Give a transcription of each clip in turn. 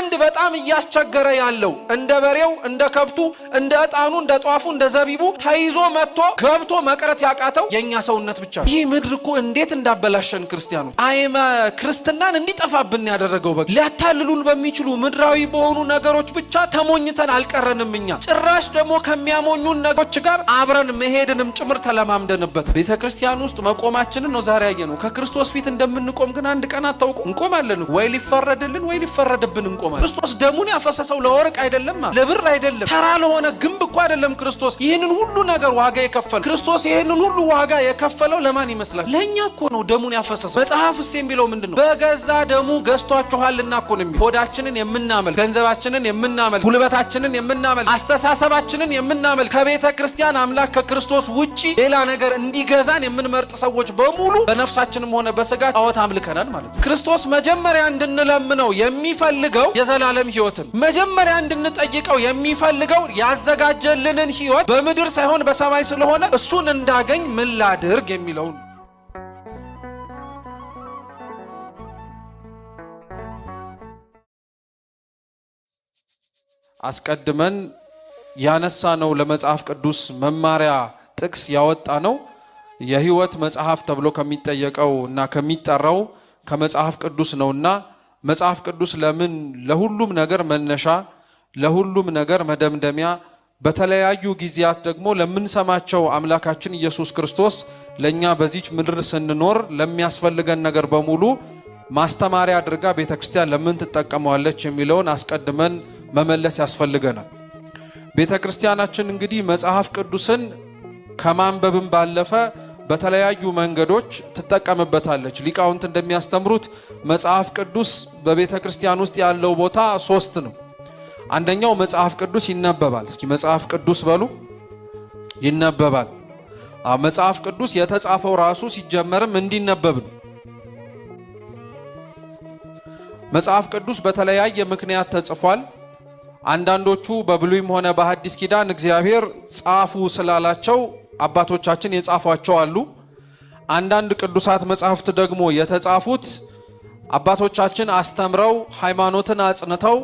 አንድ በጣም እያስቸገረ ያለው እንደ በሬው፣ እንደ ከብቱ፣ እንደ ዕጣኑ፣ እንደ ጧፉ፣ እንደ ዘቢቡ ተይዞ መጥቶ ገብቶ መቅረት ያቃተው የእኛ ሰውነት ብቻ። ይህ ምድር እኮ እንዴት እንዳበላሸን ክርስቲያኖች፣ አይመ ክርስትናን እንዲጠፋብን ያደረገው በ ሊያታልሉን በሚችሉ ምድራዊ በሆኑ ነገሮች ብቻ ተሞኝተን አልቀረንም። እኛ ጭራሽ ደግሞ ከሚያሞኙን ነገሮች ጋር አብረን መሄድንም ጭምር ተለማምደንበት ቤተ ክርስቲያን ውስጥ መቆማችንን ነው ዛሬ ያየነው። ከክርስቶስ ፊት እንደምንቆም ግን አንድ ቀን አታውቁ። እንቆማለን ወይ ሊፈረድልን ወይ ሊፈረድብን እንቆማለን። ክርስቶስ ደሙን ያፈሰሰው ለወርቅ አይደለም፣ ለብር አይደለም፣ ተራ ለሆነ ግንብ እኮ አይደለም። ክርስቶስ ይህንን ሁሉ ነገር ዋጋ የከፈለው ክርስቶስ ይህንን ሁሉ ዋጋ የከፈለው ለማን ይመስላል? ለእኛ እኮ ነው ደሙን ያፈሰሰው። መጽሐፍስ የሚለው ምንድን ነው? በገዛ ደሙ ገዝቷችኋልና እኮ ነው የሚለው። ሆዳችንን የምናመልክ፣ ገንዘባችንን የምናመልክ፣ ጉልበታችንን የምናመልክ፣ አስተሳሰባችንን የምናመልክ ከቤተ ክርስቲያን አምላክ ከክርስቶስ ውጪ ሌላ ነገር እንዲገዛን የምንመርጥ ሰዎች በሙሉ በነፍሳችንም ሆነ በስጋ ጣዖት አምልከናል ማለት ነው። ክርስቶስ መጀመሪያ እንድንለምነው የሚፈልገው የዘላለም ሕይወትን፣ መጀመሪያ እንድንጠይቀው የሚፈልገው ያዘጋጀልንን ሕይወት በምድር ሳይሆን በሰማይ ስለሆነ እሱን እንዳገኝ ምን ላድርግ የሚለውን። አስቀድመን ያነሳ ነው። ለመጽሐፍ ቅዱስ መማሪያ ጥቅስ ያወጣ ነው የሕይወት መጽሐፍ ተብሎ ከሚጠየቀው እና ከሚጠራው ከመጽሐፍ ቅዱስ ነውና መጽሐፍ ቅዱስ ለምን ለሁሉም ነገር መነሻ፣ ለሁሉም ነገር መደምደሚያ፣ በተለያዩ ጊዜያት ደግሞ ለምንሰማቸው አምላካችን ኢየሱስ ክርስቶስ ለእኛ በዚች ምድር ስንኖር ለሚያስፈልገን ነገር በሙሉ ማስተማሪያ አድርጋ ቤተ ክርስቲያን ለምን ትጠቀመዋለች የሚለውን አስቀድመን መመለስ ያስፈልገናል። ቤተ ክርስቲያናችን እንግዲህ መጽሐፍ ቅዱስን ከማንበብም ባለፈ በተለያዩ መንገዶች ትጠቀምበታለች። ሊቃውንት እንደሚያስተምሩት መጽሐፍ ቅዱስ በቤተ ክርስቲያን ውስጥ ያለው ቦታ ሶስት ነው። አንደኛው መጽሐፍ ቅዱስ ይነበባል። እስኪ መጽሐፍ ቅዱስ በሉ። ይነበባል። መጽሐፍ ቅዱስ የተጻፈው ራሱ ሲጀመርም እንዲነበብ ነው። መጽሐፍ ቅዱስ በተለያየ ምክንያት ተጽፏል። አንዳንዶቹ በብሉይም ሆነ በሐዲስ ኪዳን እግዚአብሔር ጻፉ ስላላቸው አባቶቻችን የጻፏቸው አሉ። አንዳንድ ቅዱሳት መጻሕፍት ደግሞ የተጻፉት አባቶቻችን አስተምረው ሃይማኖትን አጽንተው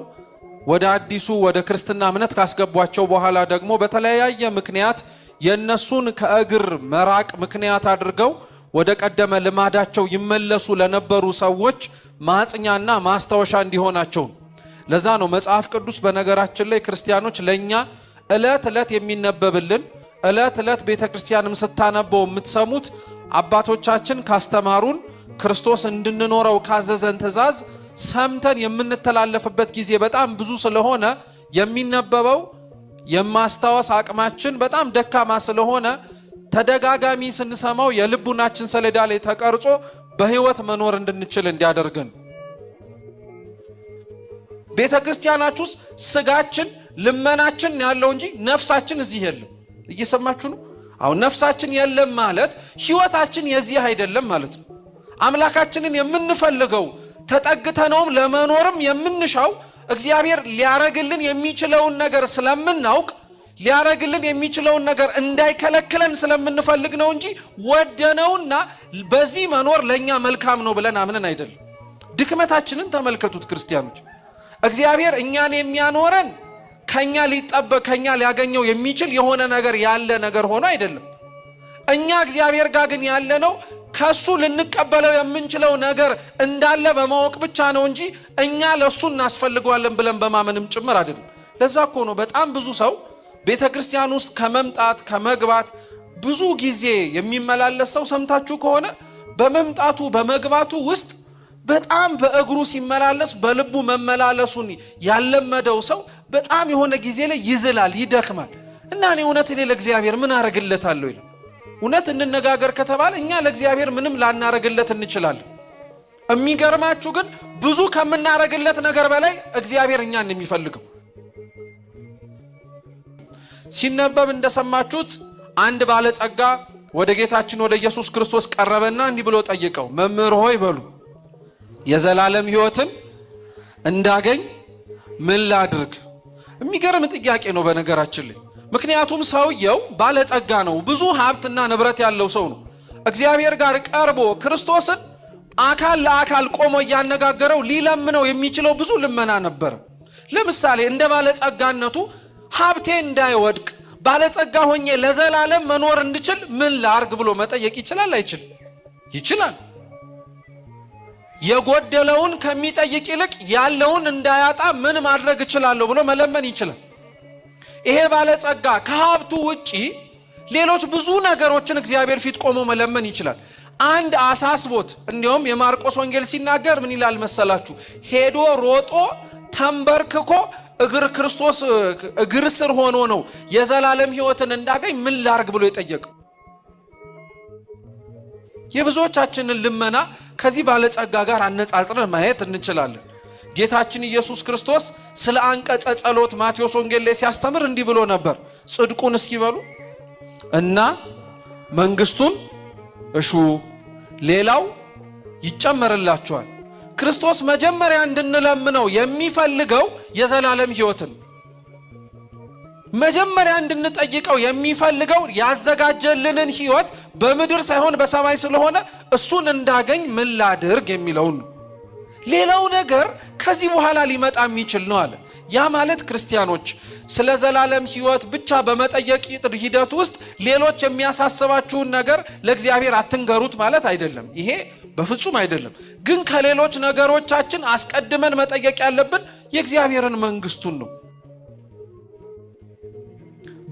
ወደ አዲሱ ወደ ክርስትና እምነት ካስገቧቸው በኋላ ደግሞ በተለያየ ምክንያት የእነሱን ከእግር መራቅ ምክንያት አድርገው ወደ ቀደመ ልማዳቸው ይመለሱ ለነበሩ ሰዎች ማጽኛና ማስታወሻ እንዲሆናቸው። ለዛ ነው መጽሐፍ ቅዱስ በነገራችን ላይ ክርስቲያኖች ለእኛ ዕለት ዕለት የሚነበብልን፣ ዕለት ዕለት ቤተ ክርስቲያንም ስታነበው የምትሰሙት፣ አባቶቻችን ካስተማሩን፣ ክርስቶስ እንድንኖረው ካዘዘን ትእዛዝ ሰምተን የምንተላለፍበት ጊዜ በጣም ብዙ ስለሆነ፣ የሚነበበው የማስታወስ አቅማችን በጣም ደካማ ስለሆነ ተደጋጋሚ ስንሰማው የልቡናችን ሰሌዳ ላይ ተቀርጾ በሕይወት መኖር እንድንችል እንዲያደርገን። ቤተ ክርስቲያናችሁ ውስጥ ስጋችን ልመናችን ያለው እንጂ ነፍሳችን እዚህ የለም። እየሰማችሁ ነው? አሁን ነፍሳችን የለም ማለት ሕይወታችን የዚህ አይደለም ማለት ነው። አምላካችንን የምንፈልገው፣ ተጠግተነውም ለመኖርም የምንሻው እግዚአብሔር ሊያረግልን የሚችለውን ነገር ስለምናውቅ፣ ሊያረግልን የሚችለውን ነገር እንዳይከለክለን ስለምንፈልግ ነው እንጂ ወደነውና በዚህ መኖር ለእኛ መልካም ነው ብለን አምነን አይደለም። ድክመታችንን ተመልከቱት ክርስቲያኖች። እግዚአብሔር እኛን የሚያኖረን ከኛ ሊጠበቅ፣ ከኛ ሊያገኘው የሚችል የሆነ ነገር ያለ ነገር ሆኖ አይደለም። እኛ እግዚአብሔር ጋር ግን ያለነው ከሱ ልንቀበለው የምንችለው ነገር እንዳለ በማወቅ ብቻ ነው እንጂ እኛ ለሱ እናስፈልገዋለን ብለን በማመንም ጭምር አይደለም። ለዛ እኮ ነው በጣም ብዙ ሰው ቤተ ክርስቲያን ውስጥ ከመምጣት ከመግባት ብዙ ጊዜ የሚመላለስ ሰው ሰምታችሁ ከሆነ በመምጣቱ በመግባቱ ውስጥ በጣም በእግሩ ሲመላለስ በልቡ መመላለሱን ያለመደው ሰው በጣም የሆነ ጊዜ ላይ ይዝላል፣ ይደክማል። እና እኔ እውነት እኔ ለእግዚአብሔር ምን አረግለታለሁ ይላል። እውነት እንነጋገር ከተባለ እኛ ለእግዚአብሔር ምንም ላናረግለት እንችላለን። የሚገርማችሁ ግን ብዙ ከምናረግለት ነገር በላይ እግዚአብሔር እኛን የሚፈልገው። ሲነበብ እንደሰማችሁት አንድ ባለጸጋ ወደ ጌታችን ወደ ኢየሱስ ክርስቶስ ቀረበና እንዲህ ብሎ ጠይቀው፣ መምህር ሆይ በሉ፣ የዘላለም ሕይወትን እንዳገኝ ምን ላድርግ? የሚገርም ጥያቄ ነው በነገራችን ላይ። ምክንያቱም ሰውየው ባለጸጋ ነው፣ ብዙ ሀብትና ንብረት ያለው ሰው ነው። እግዚአብሔር ጋር ቀርቦ ክርስቶስን አካል ለአካል ቆሞ እያነጋገረው ሊለምነው የሚችለው ብዙ ልመና ነበር። ለምሳሌ እንደ ባለጸጋነቱ ሀብቴ እንዳይወድቅ ባለጸጋ ሆኜ ለዘላለም መኖር እንድችል ምን ላርግ ብሎ መጠየቅ ይችላል? አይችል? ይችላል። የጎደለውን ከሚጠይቅ ይልቅ ያለውን እንዳያጣ ምን ማድረግ እችላለሁ ብሎ መለመን ይችላል። ይሄ ባለጸጋ ከሀብቱ ውጪ ሌሎች ብዙ ነገሮችን እግዚአብሔር ፊት ቆሞ መለመን ይችላል። አንድ አሳስቦት፣ እንዲያውም የማርቆስ ወንጌል ሲናገር ምን ይላል መሰላችሁ? ሄዶ ሮጦ ተንበርክኮ እግር ክርስቶስ እግር ስር ሆኖ ነው የዘላለም ሕይወትን እንዳገኝ ምን ላርግ ብሎ የጠየቀው። የብዙዎቻችንን ልመና ከዚህ ባለጸጋ ጋር አነጻጽረን ማየት እንችላለን። ጌታችን ኢየሱስ ክርስቶስ ስለ አንቀጸ ጸሎት ማቴዎስ ወንጌል ላይ ሲያስተምር እንዲህ ብሎ ነበር። ጽድቁን እስኪበሉ እና መንግስቱን እሹ፣ ሌላው ይጨመርላችኋል። ክርስቶስ መጀመሪያ እንድንለምነው የሚፈልገው የዘላለም ሕይወትን፣ መጀመሪያ እንድንጠይቀው የሚፈልገው ያዘጋጀልንን ሕይወት በምድር ሳይሆን በሰማይ ስለሆነ እሱን እንዳገኝ ምን ላድርግ የሚለውን ነው። ሌላው ነገር ከዚህ በኋላ ሊመጣ የሚችል ነው አለ። ያ ማለት ክርስቲያኖች ስለ ዘላለም ሕይወት ብቻ በመጠየቅ ሂደት ውስጥ ሌሎች የሚያሳስባችሁን ነገር ለእግዚአብሔር አትንገሩት ማለት አይደለም። ይሄ በፍጹም አይደለም። ግን ከሌሎች ነገሮቻችን አስቀድመን መጠየቅ ያለብን የእግዚአብሔርን መንግስቱን ነው።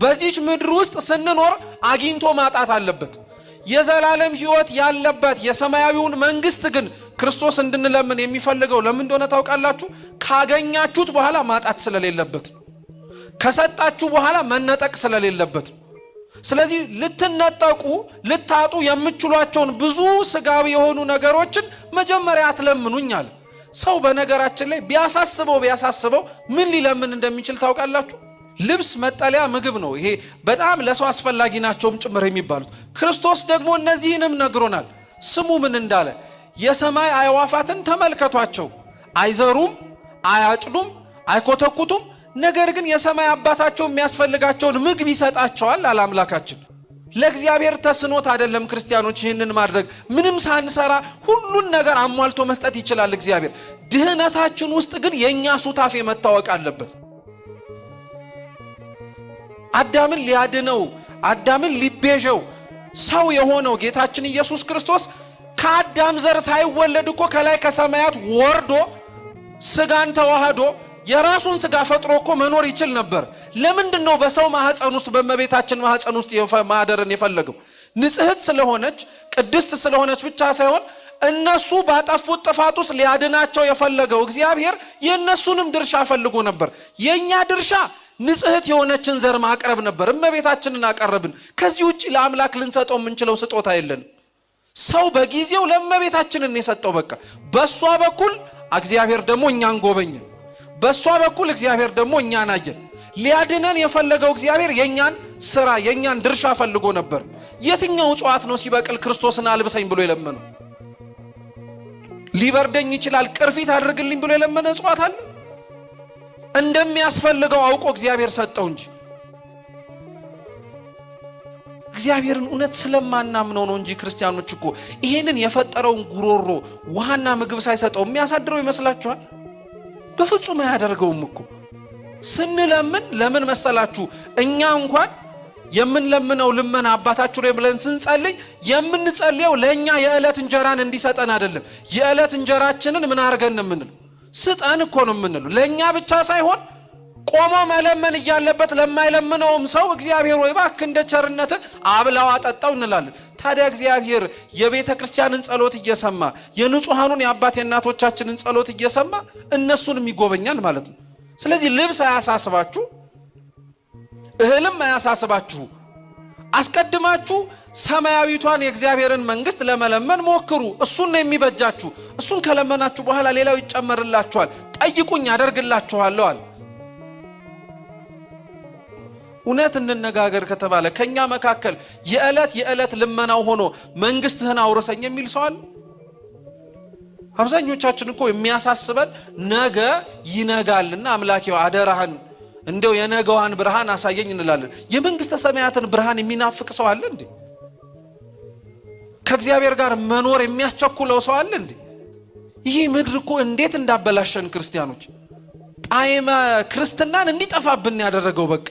በዚች ምድር ውስጥ ስንኖር አግኝቶ ማጣት አለበት። የዘላለም ሕይወት ያለበት የሰማያዊውን መንግስት ግን ክርስቶስ እንድንለምን የሚፈልገው ለምን እንደሆነ ታውቃላችሁ? ካገኛችሁት በኋላ ማጣት ስለሌለበት፣ ከሰጣችሁ በኋላ መነጠቅ ስለሌለበት። ስለዚህ ልትነጠቁ ልታጡ የምችሏቸውን ብዙ ስጋዊ የሆኑ ነገሮችን መጀመሪያ አትለምኑኝ አለ። ሰው በነገራችን ላይ ቢያሳስበው ቢያሳስበው ምን ሊለምን እንደሚችል ታውቃላችሁ? ልብስ፣ መጠለያ፣ ምግብ ነው። ይሄ በጣም ለሰው አስፈላጊ ናቸውም ጭምር የሚባሉት። ክርስቶስ ደግሞ እነዚህንም ነግሮናል። ስሙ ምን እንዳለ፣ የሰማይ አዕዋፋትን ተመልከቷቸው፣ አይዘሩም፣ አያጭዱም፣ አይኮተኩቱም፣ ነገር ግን የሰማይ አባታቸው የሚያስፈልጋቸውን ምግብ ይሰጣቸዋል አለ አምላካችን። ለእግዚአብሔር ተስኖት አይደለም ክርስቲያኖች ይህንን ማድረግ። ምንም ሳንሰራ ሁሉን ነገር አሟልቶ መስጠት ይችላል እግዚአብሔር። ድህነታችን ውስጥ ግን የእኛ ሱታፌ መታወቅ አለበት። አዳምን ሊያድነው አዳምን ሊቤዠው ሰው የሆነው ጌታችን ኢየሱስ ክርስቶስ ከአዳም ዘር ሳይወለድ እኮ ከላይ ከሰማያት ወርዶ ስጋን ተዋህዶ የራሱን ስጋ ፈጥሮ እኮ መኖር ይችል ነበር። ለምንድን ነው በሰው ማህፀን ውስጥ በእመቤታችን ማህፀን ውስጥ ማደርን የፈለገው? ንጽሕት ስለሆነች ቅድስት ስለሆነች ብቻ ሳይሆን እነሱ ባጠፉት ጥፋት ውስጥ ሊያድናቸው የፈለገው እግዚአብሔር የእነሱንም ድርሻ ፈልጎ ነበር። የእኛ ድርሻ ንጽሕት የሆነችን ዘር ማቅረብ ነበር። እመቤታችንን አቀረብን። ከዚህ ውጭ ለአምላክ ልንሰጠው የምንችለው ስጦታ የለንም። ሰው በጊዜው ለእመቤታችንን የሰጠው በቃ በእሷ በኩል እግዚአብሔር ደግሞ እኛን ጎበኘን። በእሷ በኩል እግዚአብሔር ደግሞ እኛን አየን። ሊያድነን የፈለገው እግዚአብሔር የእኛን ስራ የእኛን ድርሻ ፈልጎ ነበር። የትኛው እጽዋት ነው ሲበቅል ክርስቶስን አልብሰኝ ብሎ የለመነው? ሊበርደኝ ይችላል ቅርፊት አድርግልኝ ብሎ የለመነ እጽዋት አለ? እንደሚያስፈልገው አውቆ እግዚአብሔር ሰጠው እንጂ። እግዚአብሔርን እውነት ስለማናምነው ነው እንጂ ክርስቲያኖች እኮ ይሄንን የፈጠረውን ጉሮሮ ውሃና ምግብ ሳይሰጠው የሚያሳድረው ይመስላችኋል? በፍጹም አያደርገውም እኮ። ስንለምን ለምን መሰላችሁ? እኛ እንኳን የምንለምነው ልመና አባታችሁ ላይ ብለን ስንጸልይ የምንጸልየው ለእኛ የዕለት እንጀራን እንዲሰጠን አይደለም። የዕለት እንጀራችንን ምን አድርገን የምንለው ስጠን እኮ ነው የምንለው። ለእኛ ብቻ ሳይሆን ቆሞ መለመን እያለበት ለማይለምነውም ሰው እግዚአብሔር ወይ እባክህ እንደ ቸርነት አብላው አጠጣው እንላለን። ታዲያ እግዚአብሔር የቤተ ክርስቲያንን ጸሎት እየሰማ የንጹሐኑን የአባት የእናቶቻችንን ጸሎት እየሰማ እነሱንም ይጎበኛል ማለት ነው። ስለዚህ ልብስ አያሳስባችሁ፣ እህልም አያሳስባችሁ። አስቀድማችሁ ሰማያዊቷን የእግዚአብሔርን መንግስት ለመለመን ሞክሩ። እሱን ነው የሚበጃችሁ። እሱን ከለመናችሁ በኋላ ሌላው ይጨመርላችኋል። ጠይቁኝ አደርግላችኋለሁ አለ። እውነት እንነጋገር ከተባለ ከኛ መካከል የዕለት የዕለት ልመናው ሆኖ መንግስትህን አውርሰኝ የሚል ሰው አለ? አብዛኞቻችን እኮ የሚያሳስበን ነገ ይነጋልና አምላኬው አደራህን እንደው የነገዋን ብርሃን አሳየኝ እንላለን። የመንግስተ ሰማያትን ብርሃን የሚናፍቅ ሰው አለ እንዴ? ከእግዚአብሔር ጋር መኖር የሚያስቸኩለው ሰው አለ እንዴ? ይህ ምድር እኮ እንዴት እንዳበላሸን ክርስቲያኖች፣ ጣዕመ ክርስትናን እንዲጠፋብን ያደረገው በቃ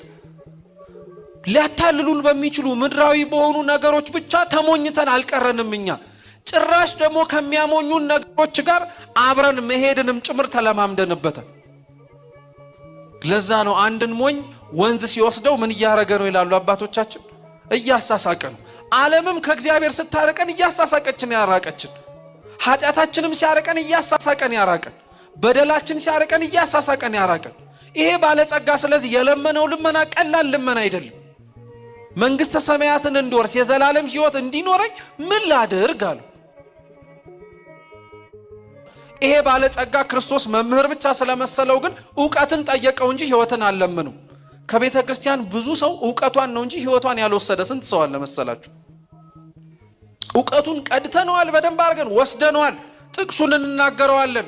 ሊያታልሉን በሚችሉ ምድራዊ በሆኑ ነገሮች ብቻ ተሞኝተን አልቀረንም። እኛ ጭራሽ ደግሞ ከሚያሞኙን ነገሮች ጋር አብረን መሄድንም ጭምር ተለማምደንበታል። ለዛ ነው አንድን ሞኝ ወንዝ ሲወስደው ምን እያደረገ ነው ይላሉ አባቶቻችን፣ እያሳሳቀ ነው። ዓለምም ከእግዚአብሔር ስታረቀን እያሳሳቀችን ያራቀችን፣ ኃጢአታችንም ሲያረቀን እያሳሳቀን ያራቀን፣ በደላችን ሲያረቀን እያሳሳቀን ያራቀን። ይሄ ባለጸጋ ስለዚህ የለመነው ልመና ቀላል ልመና አይደለም። መንግሥተ ሰማያትን እንድወርስ የዘላለም ሕይወት እንዲኖረኝ ምን ላድርግ አለው። ይሄ ባለጸጋ ክርስቶስ መምህር ብቻ ስለመሰለው ግን እውቀትን ጠየቀው እንጂ ሕይወትን አልለመነው። ከቤተ ክርስቲያን ብዙ ሰው እውቀቷን ነው እንጂ ሕይወቷን ያልወሰደ ስንት ሰው አለ መሰላችሁ? እውቀቱን ቀድተነዋል፣ በደንብ አድርገን ወስደነዋል፣ ጥቅሱን እንናገረዋለን።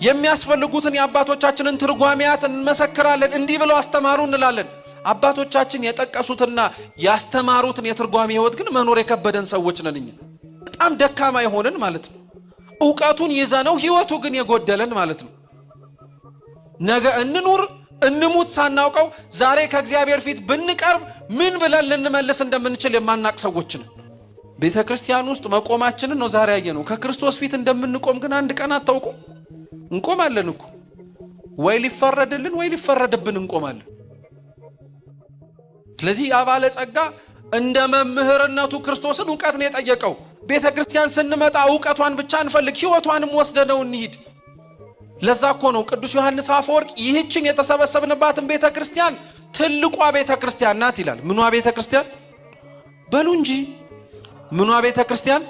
የሚያስፈልጉትን የአባቶቻችንን ትርጓሜያት እንመሰክራለን። እንዲህ ብለው አስተማሩ እንላለን። አባቶቻችን የጠቀሱትና ያስተማሩትን የትርጓሜ ሕይወት ግን መኖር የከበደን ሰዎች ነን እኛ። በጣም ደካማ የሆንን ማለት ነው። እውቀቱን ይዘነው ሕይወቱ ግን የጎደለን ማለት ነው። ነገ እንኑር እንሙት ሳናውቀው ዛሬ ከእግዚአብሔር ፊት ብንቀርብ ምን ብለን ልንመልስ እንደምንችል የማናቅ ሰዎች ነን። ቤተ ክርስቲያን ውስጥ መቆማችንን ነው ዛሬ ያየነው። ከክርስቶስ ፊት እንደምንቆም ግን አንድ ቀን አታውቁም። እንቆማለን እኮ ወይ ሊፈረድልን ወይ ሊፈረድብን እንቆማለን። ስለዚህ ያ ባለጸጋ እንደ መምህርነቱ ክርስቶስን እውቀት ነው የጠየቀው። ቤተ ክርስቲያን ስንመጣ እውቀቷን ብቻ እንፈልግ፣ ሕይወቷንም ወስደነው እንሂድ። ለዛ እኮ ነው ቅዱስ ዮሐንስ አፈወርቅ ይህችን የተሰበሰብንባትን ቤተ ክርስቲያን ትልቋ ቤተ ክርስቲያን ናት ይላል። ምኗ ቤተ ክርስቲያን በሉ እንጂ ምኗ ቤተ ክርስቲያን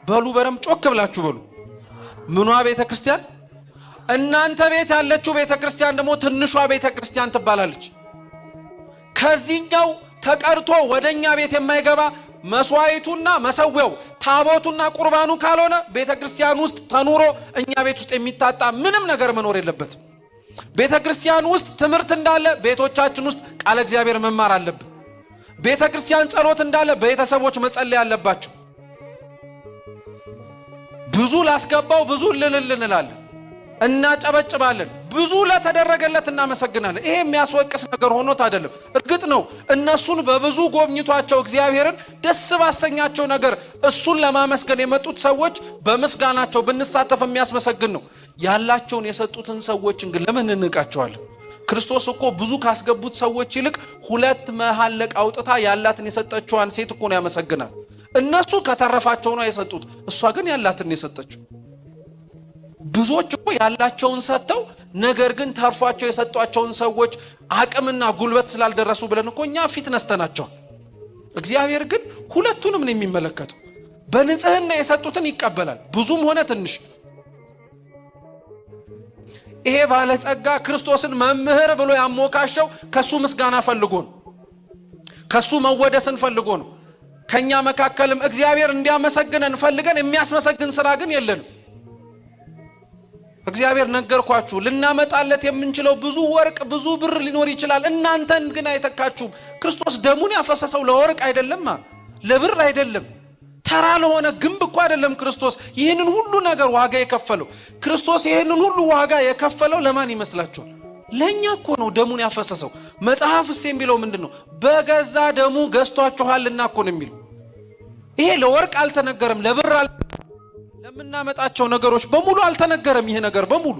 በሉ፣ በደምብ ጮክ ብላችሁ በሉ። ምኗ ቤተ ክርስቲያን? እናንተ ቤት ያለችው ቤተ ክርስቲያን ደግሞ ትንሿ ቤተ ክርስቲያን ትባላለች። ከዚህኛው ተቀርቶ ወደኛ ቤት የማይገባ መስዋዕቱና መሰዊያው ታቦቱና ቁርባኑ ካልሆነ ቤተ ክርስቲያን ውስጥ ተኑሮ እኛ ቤት ውስጥ የሚታጣ ምንም ነገር መኖር የለበትም። ቤተ ክርስቲያን ውስጥ ትምህርት እንዳለ ቤቶቻችን ውስጥ ቃለ እግዚአብሔር መማር አለብን። ቤተ ክርስቲያን ጸሎት እንዳለ ቤተሰቦች መጸለይ አለባቸው። ብዙ ላስገባው ብዙ ልልል እንላለን፣ እናጨበጭባለን። ብዙ ለተደረገለት እናመሰግናለን። ይሄ የሚያስወቅስ ነገር ሆኖት አይደለም። እርግጥ ነው እነሱን በብዙ ጎብኝቷቸው እግዚአብሔርን ደስ ባሰኛቸው ነገር እሱን ለማመስገን የመጡት ሰዎች በምስጋናቸው ብንሳተፍ የሚያስመሰግን ነው። ያላቸውን የሰጡትን ሰዎችን ግን ለምን እንንቃቸዋለን? ክርስቶስ እኮ ብዙ ካስገቡት ሰዎች ይልቅ ሁለት መሐለቅ አውጥታ ያላትን የሰጠችዋን ሴት እኮ ነው ያመሰግናል። እነሱ ከተረፋቸው ነው የሰጡት፣ እሷ ግን ያላትን የሰጠችው። ብዙዎች እኮ ያላቸውን ሰጥተው ነገር ግን ተርፏቸው የሰጧቸውን ሰዎች አቅምና ጉልበት ስላልደረሱ ብለን እኮ እኛ ፊት ነስተናቸዋል። እግዚአብሔር ግን ሁለቱንም ነው የሚመለከተው። በንጽህና የሰጡትን ይቀበላል፣ ብዙም ሆነ ትንሽ። ይሄ ባለጸጋ ክርስቶስን መምህር ብሎ ያሞካሸው ከሱ ምስጋና ፈልጎ ነው፣ ከሱ መወደስን ፈልጎ ነው። ከኛ መካከልም እግዚአብሔር እንዲያመሰግነን ፈልገን የሚያስመሰግን ስራ ግን የለንም። እግዚአብሔር ነገርኳችሁ፣ ልናመጣለት የምንችለው ብዙ ወርቅ ብዙ ብር ሊኖር ይችላል። እናንተን ግን አይተካችሁም። ክርስቶስ ደሙን ያፈሰሰው ለወርቅ አይደለማ፣ ለብር አይደለም፣ ተራ ለሆነ ግንብ እኮ አይደለም። ክርስቶስ ይህንን ሁሉ ነገር ዋጋ የከፈለው ክርስቶስ ይህንን ሁሉ ዋጋ የከፈለው ለማን ይመስላችኋል? ለእኛ እኮ ነው ደሙን ያፈሰሰው። መጽሐፍስ የሚለው ምንድን ነው? በገዛ ደሙ ገዝቷችኋልና እኮ ነው የሚለው። ይሄ ለወርቅ አልተነገረም፣ ለብር ለምናመጣቸው ነገሮች በሙሉ አልተነገረም፣ ይህ ነገር በሙሉ።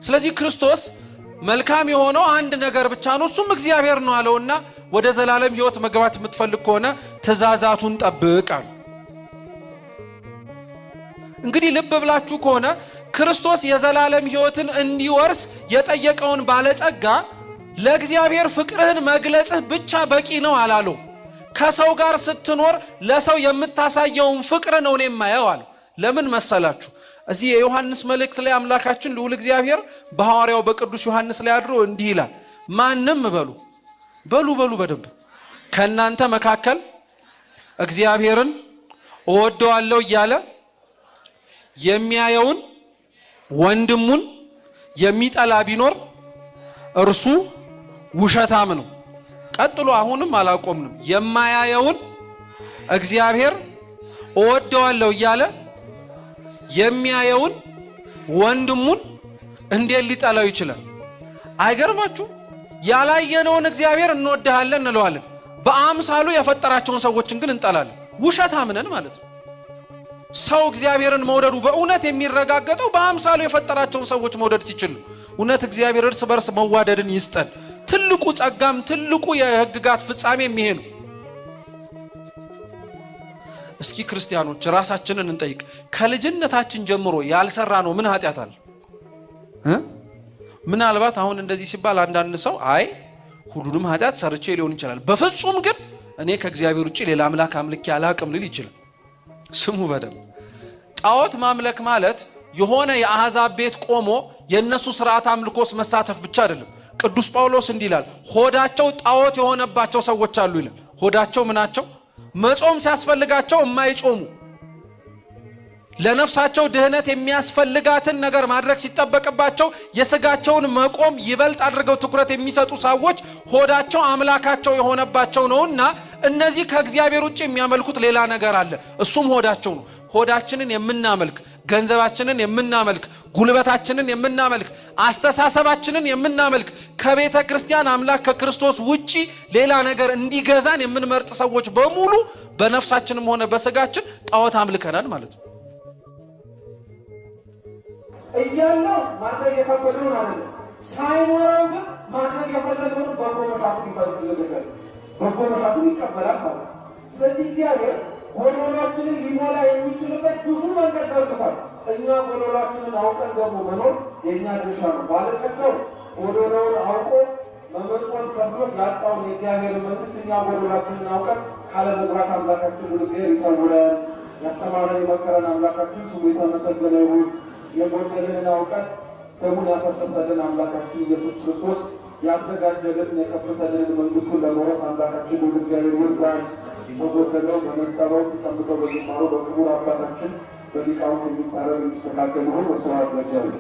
ስለዚህ ክርስቶስ መልካም የሆነው አንድ ነገር ብቻ ነው፣ እሱም እግዚአብሔር ነው አለውና ወደ ዘላለም ሕይወት መግባት የምትፈልግ ከሆነ ትእዛዛቱን ጠብቅ አሉ። እንግዲህ ልብ ብላችሁ ከሆነ ክርስቶስ የዘላለም ሕይወትን እንዲወርስ የጠየቀውን ባለጸጋ ለእግዚአብሔር ፍቅርህን መግለጽህ ብቻ በቂ ነው አላለው። ከሰው ጋር ስትኖር ለሰው የምታሳየውን ፍቅር ነው እኔ የማየው አለው። ለምን መሰላችሁ? እዚህ የዮሐንስ መልእክት ላይ አምላካችን ልዑል እግዚአብሔር በሐዋርያው በቅዱስ ዮሐንስ ላይ አድሮ እንዲህ ይላል፣ ማንም በሉ በሉ በሉ በደንብ ከእናንተ መካከል እግዚአብሔርን እወደዋለሁ እያለ የሚያየውን ወንድሙን የሚጠላ ቢኖር እርሱ ውሸታም ነው። ቀጥሎ አሁንም አላቆምንም። የማያየውን እግዚአብሔር እወደዋለሁ እያለ የሚያየውን ወንድሙን እንዴት ሊጠላው ይችላል? አይገርማችሁ? ያላየነውን እግዚአብሔር እንወድሃለን እንለዋለን። በአምሳሉ የፈጠራቸውን ሰዎችን ግን እንጠላለን። ውሸት አምነን ማለት ነው። ሰው እግዚአብሔርን መውደዱ በእውነት የሚረጋገጠው በአምሳሉ የፈጠራቸውን ሰዎች መውደድ ሲችል ነው። እውነት እግዚአብሔር እርስ በርስ መዋደድን ይስጠን። ትልቁ ጸጋም ትልቁ የሕግጋት ፍጻሜ ይሄ ነው። እስኪ ክርስቲያኖች ራሳችንን እንጠይቅ። ከልጅነታችን ጀምሮ ያልሰራ ነው ምን ኃጢአት አለ? ምናልባት አሁን እንደዚህ ሲባል አንዳንድ ሰው አይ ሁሉንም ኃጢአት ሰርቼ ሊሆን ይችላል፣ በፍጹም ግን እኔ ከእግዚአብሔር ውጭ ሌላ አምላክ አምልኬ አላቅም ሊል ይችላል። ስሙ በደንብ። ጣዖት ማምለክ ማለት የሆነ የአሕዛብ ቤት ቆሞ የእነሱ ስርዓት አምልኮስ መሳተፍ ብቻ አይደለም። ቅዱስ ጳውሎስ እንዲህ ይላል፣ ሆዳቸው ጣዖት የሆነባቸው ሰዎች አሉ ይላል። ሆዳቸው ምናቸው? መጾም ሲያስፈልጋቸው የማይጾሙ፣ ለነፍሳቸው ድህነት የሚያስፈልጋትን ነገር ማድረግ ሲጠበቅባቸው የስጋቸውን መቆም ይበልጥ አድርገው ትኩረት የሚሰጡ ሰዎች ሆዳቸው አምላካቸው የሆነባቸው ነውና እነዚህ ከእግዚአብሔር ውጭ የሚያመልኩት ሌላ ነገር አለ። እሱም ሆዳቸው ነው። ሆዳችንን የምናመልክ፣ ገንዘባችንን የምናመልክ፣ ጉልበታችንን የምናመልክ፣ አስተሳሰባችንን የምናመልክ፣ ከቤተ ክርስቲያን አምላክ ከክርስቶስ ውጪ ሌላ ነገር እንዲገዛን የምንመርጥ ሰዎች በሙሉ በነፍሳችንም ሆነ በስጋችን ጣዖት አምልከናል ማለት ነው። እያለው ማድረግ የከበደውን አይደለም፣ ሳይኖረው ግን ማድረግ የፈለገውን በጎ መሻቱን ይፈልጋል፣ በጎ መሻቱን ይቀበላል ማለት ነው። ስለዚህ እግዚአብሔር ጎዶሏችንን ሊሞላ የሚችልበት ብዙ መንገድ ዘርግቷል። እኛ ጎዶሏችንን አውቀን ደግሞ መኖር የእኛ ድርሻ ነው። ባለጸጋው ጎዶሎውን አውቆ መመጽወት ከብዶት ያጣውን የእግዚአብሔር መንግስት እኛ ጎዶሏችንን አውቀን ካለመግባት አምላካችን ሁሉ እግዚአብሔር ይሰውረን። ያስተማረን የመከረን አምላካችን ስሙ የተመሰገነ ይሁን። የጎደልንን አውቀን ደሙን ያፈሰሰልን አምላካችን ኢየሱስ ክርስቶስ ያዘጋጀልን የከፈተልን መንግስቱን ለመውረስ አምላካችን ሁሉ እግዚአብሔር ይርዳን። በጎደለው በነጠበው ተቀምጠው በጅማሮ በክቡር አባታችን በሊቃውንት የሚታረም የሚስተካከል ይሁን። ወስብሐት ለእግዚአብሔር።